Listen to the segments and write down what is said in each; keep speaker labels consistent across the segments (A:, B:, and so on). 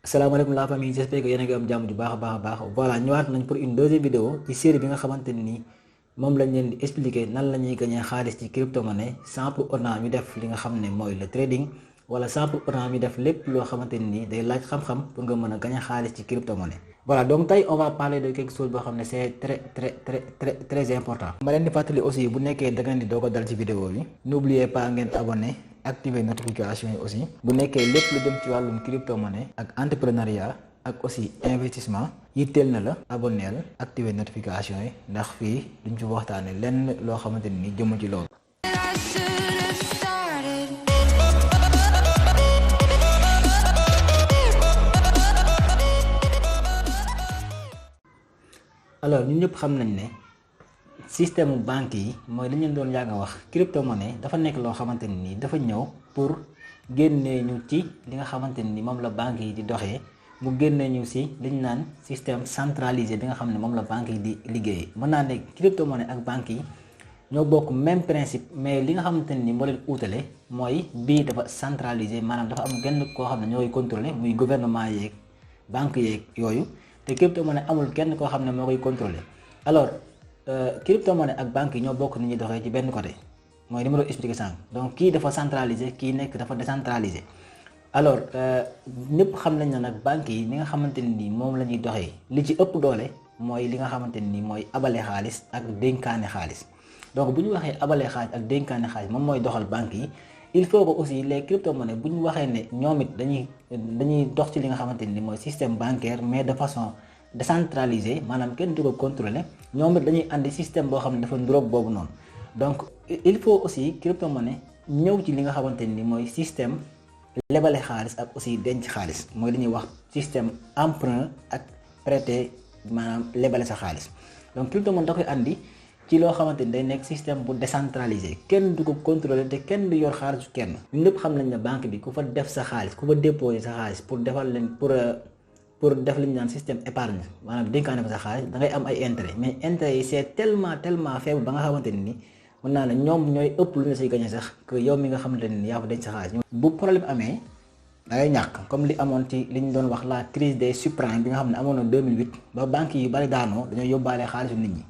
A: Asalaamaaleykum la famille, j'espère que yéen a ngi am jàmm ju baax voilà ñëwaat nañ pour une deuxième vidéo ci série bi nga xamante ni moom lañ leen di expliquer nan la ñuy gagner xaalis ci crypto-monnaie sans pour autant ñu def li nga xam ne mooy le trading wala sans pour autant ñu def lépp loo xamante ni day laaj xam-xam pour nga mën a gagner xaalis ci crypto-monnaie. Voilà, donc tey on va parler de quelque chose boo xam ne c'est très important. ma leen di fàttali aussi bu nekkee da ngeen di doog a dal ci vidéo bi n'oubliez pas ngeen abonné activer notification yi aussi bu nekkee lépp lu jëm ci wàllum crypto-monnaie ak entrepreneuriat ak aussi investissement yitteel na la abonneel activer notification yi ndax fii duñ ci waxtaane lenn loo xamante ni jëmu ci loolu. alors ñun ñëpp xam nañ ne système banque yi mooy li ñu doon yàgg a wax crypto-monnaie dafa nekk loo xamante ni dafa ñëw pour génnee ñu ci li nga xamante ni moom la banque yi di doxee mu génnee ñu si li ñu naan système centralisé bi nga xam ne moom la banque yi di liggéeyee. mën naa ne crypto-monnaie ak banque yi ñoo bokk même principe mais li nga xamante ni moo leen uutale mooy bii dafa centralisé maanaam dafa am genn koo xam ne ñoo koy contrôler muy gouvernement yeeg banque yeeg yooyu. te crypto-monnaie amul kenn koo xam ne moo koy contrôler alors crypto-monnaie ak banque yi ñoo bokk ni ñuy doxee ci benn côté mooy ni ma doon expliqué sànq donc kii dafa centralisé kii nekk dafa décentralisé. alors ñëpp xam nañ ne nag banque yi ni nga xamante ni moom la ñuy doxee li ci ëpp doole mooy li nga xamante ni mooy abale xaalis ak dénkaane xaalis donc bu ñu waxee abale xaalis ak dénkaane xaalis moom mooy doxal banque yi. il faut que aussi les crypto-monnaies bu ñu waxee ne ñoom it dañuy dox ci li nga xamante ni mooy système bancaire mais de façon décentralisée maanaam kenn du ko contrôler ñoom it dañuy andi système boo xam ne dafa nduroog boobu noonu. donc il faut aussi crypto-monnaie ñëw ci li nga xamante ni mooy système lebale xaalis ak aussi denc xaalis mooy li ñuy wax système emprunt ak prêter maanaam lebale sa xaalis donc crypto-monnaie da koy andi. ci loo xamante ni day nekk système bu décentralisé kenn du ko contrôler te kenn du yor xaalisu kenn ñun ñëpp xam nañ ne banque bi ku fa def sa xaalis ku fa déposer sa xaalis pour defal leen pour def li ñu naan système épargne maanaam dénkaane fa sa xaalis da ngay am ay intérêt mais intérêt yi c'est tellement faible ba nga xamante ni mën naa ne ñoom ñooy ëpp lu ñu say gagné sax que yow mi nga xamante ni yaa fa denc sa xaalis. bu problème amee da ngay ñàkk comme li amoon ci li ñu doon wax la crise des subprimes bi nga xam ne amoon na 2008 ba banques yi bari daanoo dañoo yóbbaale xaalisu nit ñi.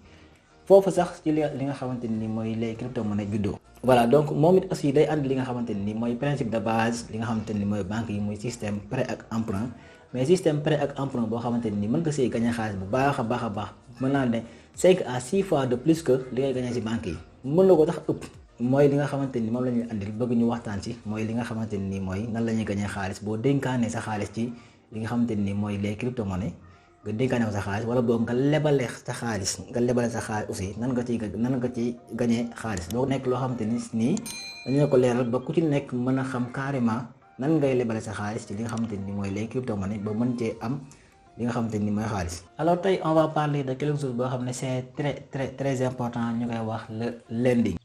A: foofu sax ci li nga xamante ni mooy les crypto-monnaies juddoo. voilà donc moom it aussi day andi li nga xamante ni mooy principe de base li nga xamante ni mooy banque yi muy système prêt ak emprunt mais système prêt ak emprunt boo xamante ni mën nga see gagné xaalis bu baax a baax mën naa ne 5 à 6 fois de plus que li ngay gagné si banque yi mën na ko tax ëpp. mooy li nga xamante ni moom la ñuy andil bëgg ñu waxtaan ci mooy li nga xamante ni mooy nan la ñuy gagné xaalis boo dénkaanee sa xaalis ci li nga xamante ni mooy les crypto-monnaies. nga dénkaane ko sa xaalis wala boog nga lebale sa xaalis aussi nan nga ciy gañee xaalis doo nekk loo xamante ni nii dañu ne ko leeral ba ku ci nekk mën a xam carrément nan ngay lebale sa xaalis ci li nga xamante ni mooy les crypto-monnaies ba mën cee am li nga xamante ni mooy xaalis. alors tey on va parler de quelque chose boo xam ne c'est très important ñu koy wax le lending.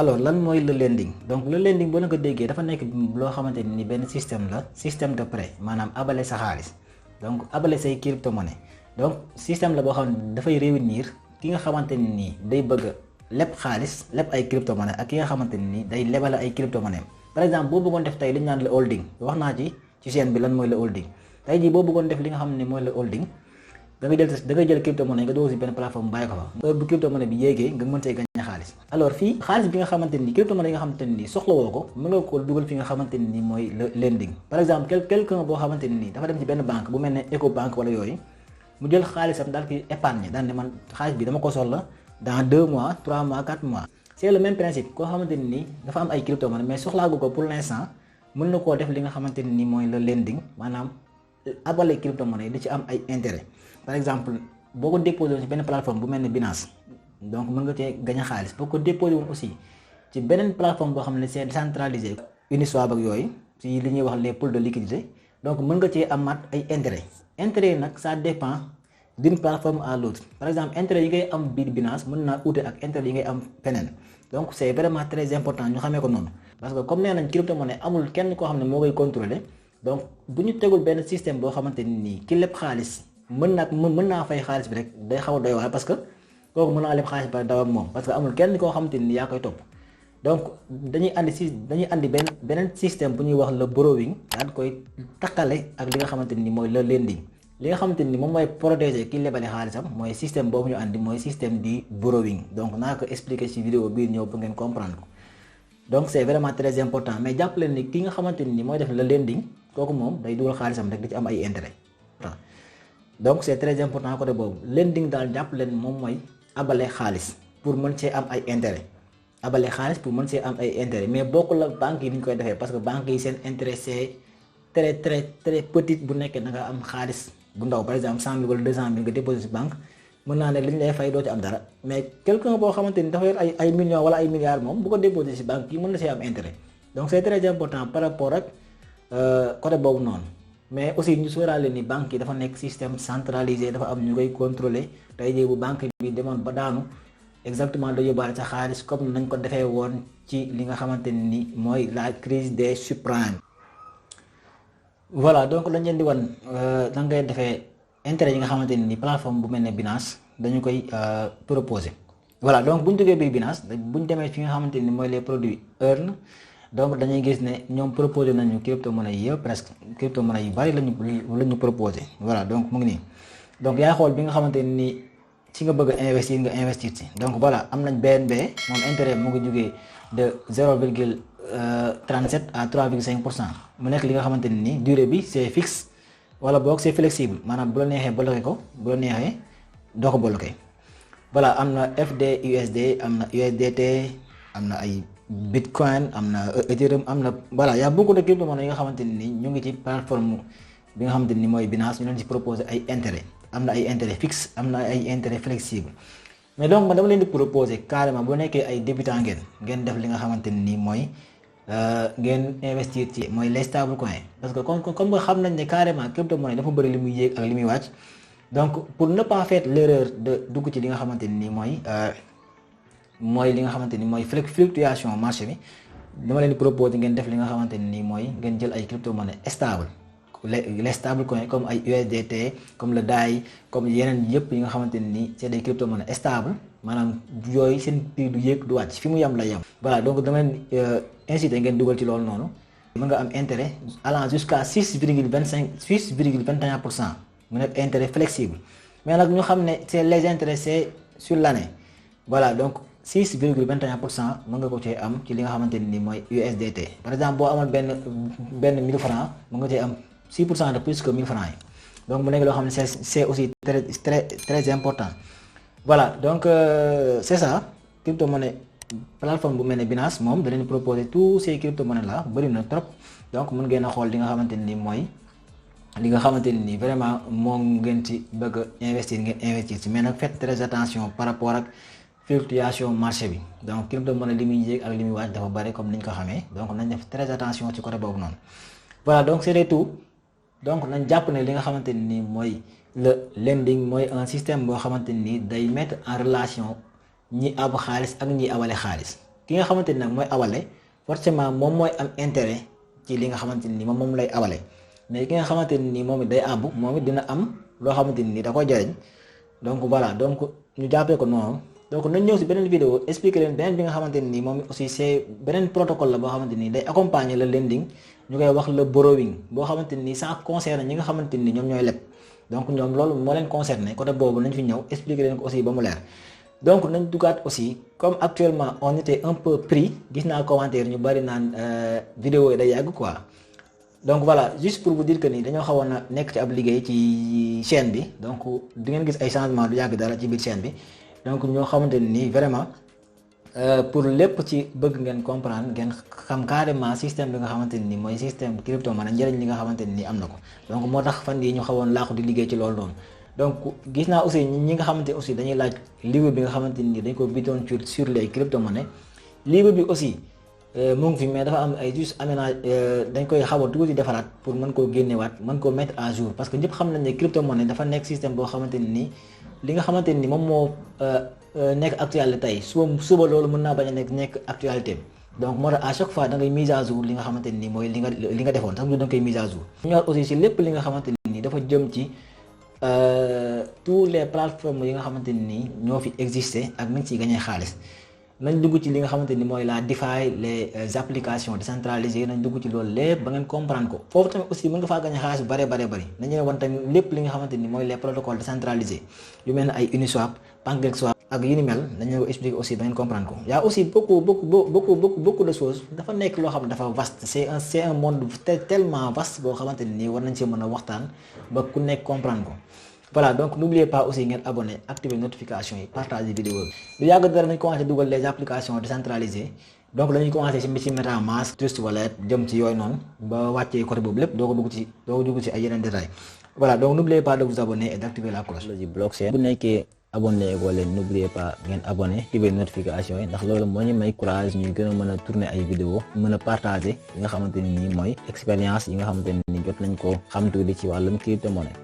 A: alors lan mooy le lending donc le lending boo leen ko déggee dafa nekk loo xamante ni benn système la système de prêt maanaam abale sa xaalis donc abale say crypto-monnaie donc système la boo xam ne dafay réunir ki nga xamante ni day bëgg a leb xaalis leb ay crypto-monnaie ak ki nga xamante ni day lebale ay crypto-monnaie par exemple boo bëggoon def tey li ñu naan le holding wax naa ci chaîne bi lan mooy le holding tey jii boo bëggoon def li nga xam ne mooy le holding da ngay jël crypto-monnaie nga dugg si benn plateforme bàyyi ko fa heure bu crypto-monnaie bi yéegee nga mën see gagné xaalis. alors fii xaalis bi nga xamante ni crypto-monnaie yi nga xamante ni soxla woo ko mën nga ko dugal fi nga xamante ni mooy le lending par exemple quelqu'un boo xamante ni dafa dem ci benn banque bu mel ne Ecobank wala yooyu mu jël xaalisam daal ki épargne daan ne man xaalis bi dama ko soxla dans 2 mois 3 mois 4 mois. c'est le même principe koo xamante ni dafa am ay crypto-monnaie mais soxlaagu ko pour l'instant mën na koo def li nga xamante ni mooy le lending maanaam abale crypto-monnaie di ci am ay intérêt par exemple. boo ko déposé woon ci benn plateforme bu mel ne Binance donc mën nga cee gañ a xaalis boo ko déposé woon aussi ci beneen plateforme boo xam ne c'est décentralisé Uniswap ak yooyu ci li ñuy wax les pools de liquidité donc mën nga cee amaat ay intérêt yi nag ça dépend d'une plateforme à l'autre par exemple intérêt yi ngay am biir Binance mën naa uute ak intérêt yi ngay am feneen donc c'est vraiment très important ñu xamee ko noonu parce que comme nee nañ crypto-monnaie amul kenn koo xam ne moo koy contrôler donc bu ñu tegul benn système boo xamante ni ki lépp xaalis mën naa fay xaalis bi rek day xaw a doy waar parce que kooku mën naa leb xaalis ba daw ak moom parce que amul kenn koo xamante ni yaa koy topp donc dañuy andi beneen système bu ñuy wax le borrowing daal koy takkale ak li nga xamante ni mooy le lending. li nga xamante ni moom mooy protéger ki lebale xaalisam mooy système boobu ñu andi mooy système di borrowing. donc naa ko expliquer ci vidéo bii ñëw pour ngeen comprendre ko. donc c'est vraiment très important mais jàpp leen ni ki nga xamante ni mooy def le lending kooku moom day dugal xaalisam rek di ci am ay intérêt donc c'est très important côté boobu. lending daal jàpp leen moom mooy abale xaalis pour mën cee am ay intérêt abale xaalis pour mën see am ay intérêt mais bokkul ak banques yi ni ñu koy defee parce que banques yi seen intérêt c'est très petit bu nekkee da nga am xaalis bu ndaw par exemple 100 000 wala 200 000 nga déposé ci banque mën naa ne li ñu lay fay doo ci am dara mais quelqu'un boo xamante ni dafa yor ay millions wala ay milliards moom bu ko déposé ci banque yi mën na see am intérêt. donc c'est très important par rapport ak côté boobu noonu mais aussi ñu sóoraale ni banque yi dafa nekk système centralisé dafa am ñu koy contrôler tey jii bu banque bi demoon ba daanu. exactement da yóbbaale sa xaalis comme nañ ko defee woon ci li nga xamante ni mooy la crise des subprimes. voilà donc lañ leen di wan da ngay defee intérêt yi nga xamante ni plateforme bu mel ne Binance dañu koy proposer. voilà donc bu ñu jógee biir Binance bu ñu demee fi nga xamante ni mooy les produits Earn donc dañuy gis ne ñoom proposer nañu crypto-monnaie yi yëpp presque crypto-monnaie yu bari lañu proposer. voilà donc mu ngi nii donc yaay xool bi nga xamante ni. si nga bëgg a investir ci donc voilà am nañ BNB moom intérêt mu ngi jógee de 0,37 à 3,5% mu nekk li nga xamante ni durée bi c'est fixe wala boog c'est flexible maanaam bu la neexee bloqué ko bu la neexee doo ko bloqué. voilà am na FDUSD am na USDT am na ay Bitcoin am na Ethereum am na voilà y a beaucoup de crypto-monnaies yi nga xamante ni ñu ngi ci plateforme bi nga xamante ni mooy Binance ñu leen ci proposer ay intérêt. am na ay intérêt fixe am na ay intérêt flexible mais donc man dama leen di proposer carrément bu nekkee ay débutant ngeen def li nga xamante ni mooy ngeen investir ci mooy les stable coins parce que comme nga xam nañ ne carrément crypto-monnaie dafa bëri li muy yéeg ak li muy wàcc donc pour ne pas faire l'erreur de dugg ci li nga xamante ni mooy li nga xamante ni mooy fluctuation marché bi dama leen di proposer ngeen def li nga xamante ni mooy ngeen jël ay crypto-monnaie stable. les stable coins comme ay USDT comme le DAI comme yeneen yëpp yi nga xamante ni c'est des crypto-monnaies stable maanaam yooyu seen prix du yéeg du wàcc fi mu yem la yem. voilà donc dama leen inciter ngeen dugal ci loolu noonu mën nga am intérêt allant jusqu'à 6,21% mu nekk intérêt flexible mais nag ñu xam ne c'est les intérêts c'est sur l'année. voilà donc 6,21% mën nga ko cee am ci li nga xamante ni mooy USDT par exemple boo amoon benn 1000 francs mën nga cee am 6% de plus que 1000 francs yi donc mu nekk loo xam ne c'est aussi très important. voilà donc c'est ça crypto-monnaie plateforme bu mel ne Binance moom da leen proposer tous ces crypto-monnaies là bëri na trop donc mën ngeen a xool li nga xamante ni mooy li nga xamante ni vraiment moom ngeen ci bëgg a investir ngeen investir ci mais nag faites très attention par rapport ak fluctuation marché bi donc crypto-monnaie li muy yéeg ak li muy wàcc dafa bëri comme ni ñu ko xamee donc nañ def très attention ci côté boobu noonu. voilà donc c'est tout donc nañ jàpp ne li nga xamante ni mooy le lending mooy un système boo xamante ni day mettre en relation ñi ab xaalis ak ñi abale xaalis ki nga xamante ni nag mooy abale forcément moom mooy am intérêt ci li nga xamante ni moom lay abale mais ki nga xamante ni moom it day àbb moom it dina am loo xamante ni da koy jariñ donc voilà donc ñu jàppee ko noonu. donc nañ ñëw si beneen vidéo expliquer leen beneen bi nga xamante ni moom aussi c'est beneen protocole la boo xamante ni day accompagner le lending ñu koy wax le borrowing boo xamante ni ça concerne ñi nga xamante ni ñoom ñooy leb donc ñoom loolu moo leen concerné côté boobu nañ fi ñëw expliquer leen ko aussi ba mu leer. donc nañ dugaat aussi comme actuellement on était un peu pris gis naa commentaire ñu bari naan vidéo yi day yàgg quoi donc voilà juste pour vous dire que ni dañoo xawoon a nekk ci ab liggéey ci chaîne bi donc di ngeen gis ay changement du yàgg dara ci biir chaîne bi. donc ñoo xamante ni vraiment pour lépp ci bëgg ngeen comprendre ngeen xam carrément système bi nga xamante ni mooy système crypto-monnaie njëriñ li nga xamante ni am na ko donc moo tax fan yii ñu xawoon laaxu di liggéey ci loolu noonu. donc gis naa aussi ñi nga xamante aussi dañuy laaj livre bi nga xamante ni dañ ko bindoon sur les crypto-monnaies livre bi aussi mu ngi fi mais dafa am ay juste aménage dañ koy xaw a tuuti defaraat pour mën koo génnewaat mën koo mettre à jour parce que ñëpp xam nañ ne crypto-monnaie dafa nekk système boo xamante ni li nga xamante ni moom moo nekk actualité tey suba loolu mën naa bañ a nekk actualité donc moo tax à chaque fois da ngay mise à jour li nga xamante ni mooy li nga defoon sax du da nga koy mise à jour. ñu ñëwaat aussi si lépp li nga xamante ni dafa jëm ci tous les plateformes yi nga xamante ni ñoo fi existé ak nañ ciy gagné xaalis nañ dugg ci li nga xamante ni mooy la DeFi les applications décentralisées nañ dugg ci loolu lépp ba ngeen comprendre ko foofu tamit aussi mën nga faa gagné xaalis bu bare nañu ne wan tamit lépp li nga xamante ni mooy les protocoles décentralisés yu mel ne ay Uniswap PancakeSwap ak yu ni mel dañu ko expliquer aussi ba ngeen comprendre ko y a aussi beaucoup de choses dafa nekk loo xam ne dafa vaste c'est un monde tellement vaste boo xamante ni nii war nañ ci mën a waxtaan ba ku nekk comprendre ko. Voilà, donc n'oubliez pas aussi d'être abonné, activer les notifications et partager les vidéos. Il y a des commencé à les applications décentralisées. Donc, nous commencé à mettre MetaMask, Trust Wallet, jëm ci yoy non ba waccé côté bobu lepp doko dugg ci ay yenen détails. Voilà, donc n'oubliez pas de vous abonner et d'activer la cloche. Le blockchain bu nekké abonné ko len n'oubliez pas ngeen abonné, activer les notifications ndax lolu mo ñu may courage ñu gëna mëna tourner ay vidéo, mëna partager yi nga xamanteni ni moy expérience yi nga xamanteni ni jot nañ ko xam tuuti ci walum crypto monnaie.